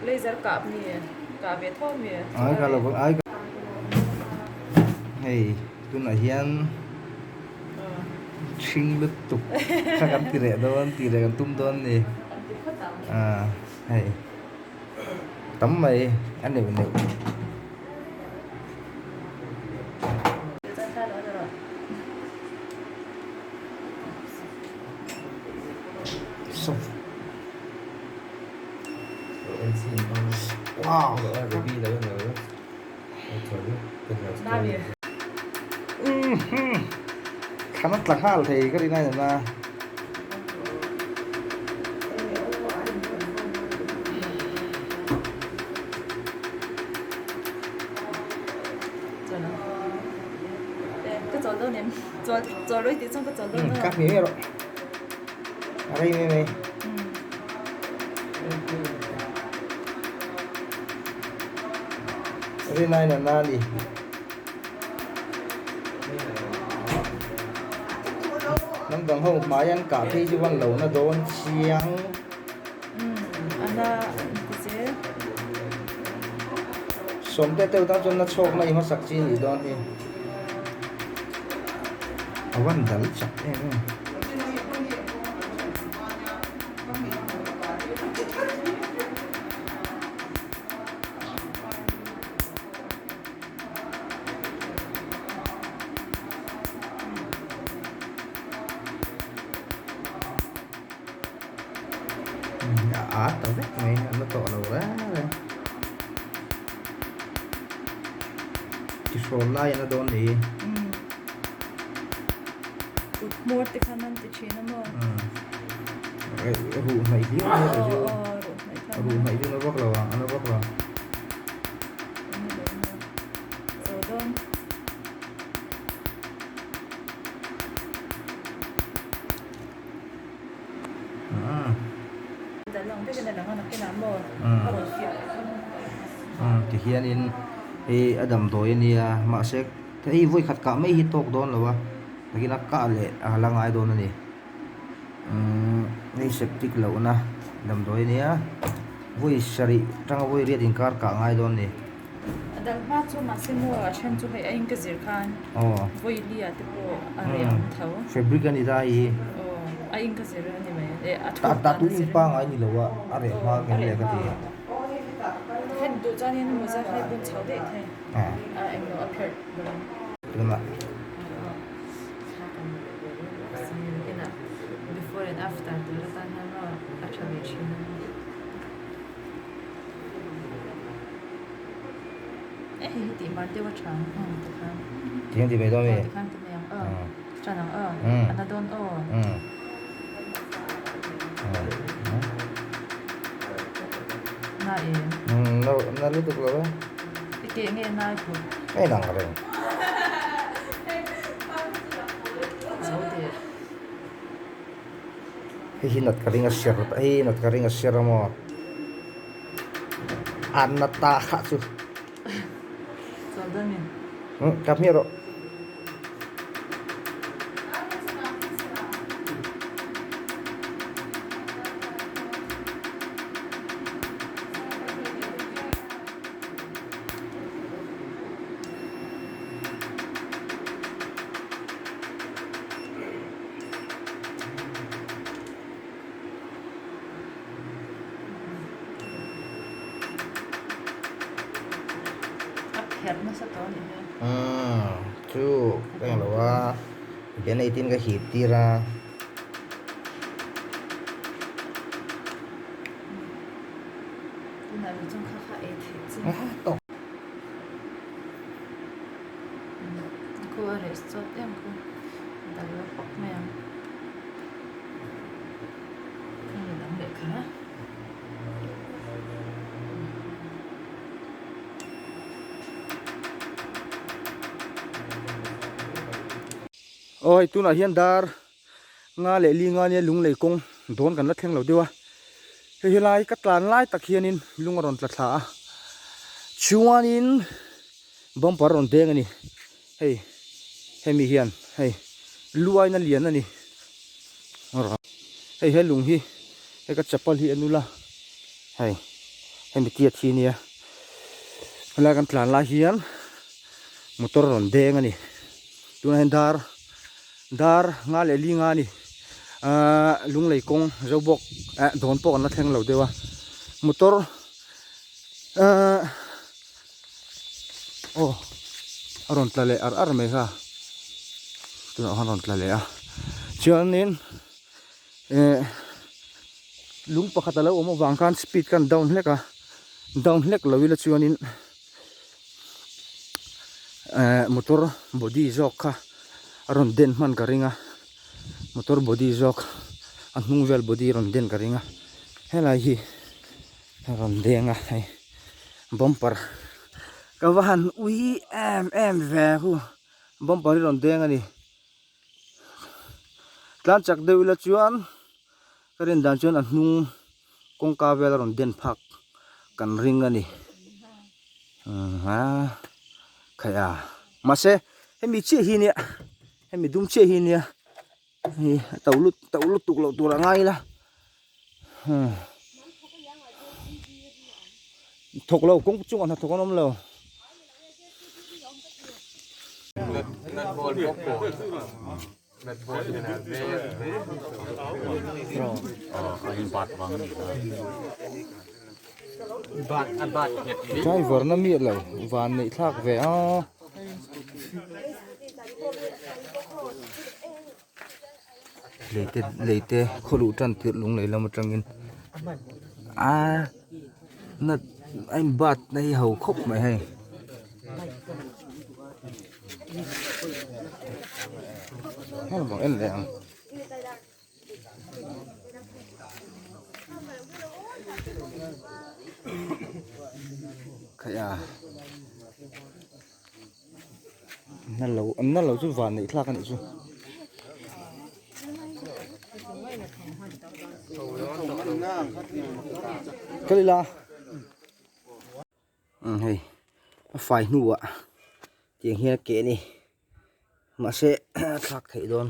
Laser kah mi kah ve tho mi. Ai ka lo ai hei tunah hian ṭhing lutuk kha kan ti reh dawn ti reh kan tum dawn ni ah hei tam mai a neuh neuh. Wow. Thlan a tla nghal thei ka rin a ni na. Ka hmi ngei rawh. A rei mai mai. Rinai na na ni. Hnam dang ho hmai an kah phei chu van lo na dawn chiang. Sawmte deuh tan chuan na chhawk na i hmasak chi a nih dawn hi. A van dal chak em em. A at ta vek mai a la tawh lo reng reng. Tihrawl lai a la dawn ni. Kut hmawr te khan an ti thin a maw? Ruh hnaih viau mai a chu. Ruh hnaih chu na vak lo a, a na vak lo. Zo dawn. Ti hianin hei a damdawi a nia mahse hei vawi khat kah mai hi tawk dawn lo a takin a kah leh a la ngai dawn a ni umm hei septic lohna damdawi a nia vawi sarih atanga vawi riat inkar kah ngai dawn a ni. A dal hma chu mahse maw a then chu hei a in ka zir khan vawi li ah te pawh a reh ang tho. Fabric a ni ta hei hi. Aw a in ka zir a ni mai e a thuk dan a zir. In pangai ni lo a a reh hma kan leh ka ti. Khen duh chuan in mawza hei bun chho daih thei a englo a pherh dawn. Tunah. Before and after tur atan hian maw a tha ve thin a ni. E hei hi tih mar deuh a tha ang umm tikhan. Tikhan ti mai dawn mi? Aw tikhan ti mai ang aw. Tan ang aw. A na dawn aw. Na e. Na na lutuk lo e. I keh nge na i kut? Ka inang reng. Zo teh. Hei hi nat ka ring a ser hei nat ka ring a ser a maw an na ta kha chu ka hmiah rawh. A pherh nasa tawh a nih hmel. Umm chu ka englo a band-aid in ka hip tir a. Tunah mi chuan kha kha ei theih chi. Tawk. Khu a reh chawt em khu dal lo pawp mai ang hemi dang leh kha Aw hei tunah hian dar nga leh li nga nia lunglei kawng dawn kan la thleng lo deuh a hei helai ka tlan lai tak hianin lung a rawn tla thla a chuanin bumper a rawn deng a ni hei hemi hian hei luaina lian a ni hei he lung hi hei ka chapal hi a nula hei. Hemi tiat hi nia helai kan tlan lai hian motor a rawn deng a ni tunah hian dar dar nga leh li nga a ni ahh lunglei kawng zo bawk eh dawn pawh kan la thleng lo deuh a motor ahh aw a rawn tla leh ar ar mai kha tunah khan a rawn tla leh a chuanin eh lung pakhat a lo awm avang khan speed khan down hlek a down hlek lo ila chuanin eh motor body zawk kha a rawn den hman ka ring a motor body zawk a hnung vel body a rawn den ka ring a helai hi a rawn deng a hei bumper ka va han ui em em ve hu bumper hi rawn deng a ni. Tlan chak deuh ila chuan ka rin dan chuan a hnung kawngka vel a rawn den phak kan ring a ni a khaih a mahse hemi chiah hi nia hemi dum chiah hi nia hei a to lut to lutuk loh tur a ngai ila thawk lo kawng chungah hnathawk an awm lo. Driver na miah lo van neih thlak ve a. Leite leite khaw luh tan tirh lung lei lam atangin a nat a in bat na hi ho khawp mai hei. Heng vang en leh ang. Khaih a. Na lo an na lo chu van neih thlak a nih chu. Kal ila. Umm hei a fai hnuah tiang hian a keh a ni mahse a thlak theih dawn.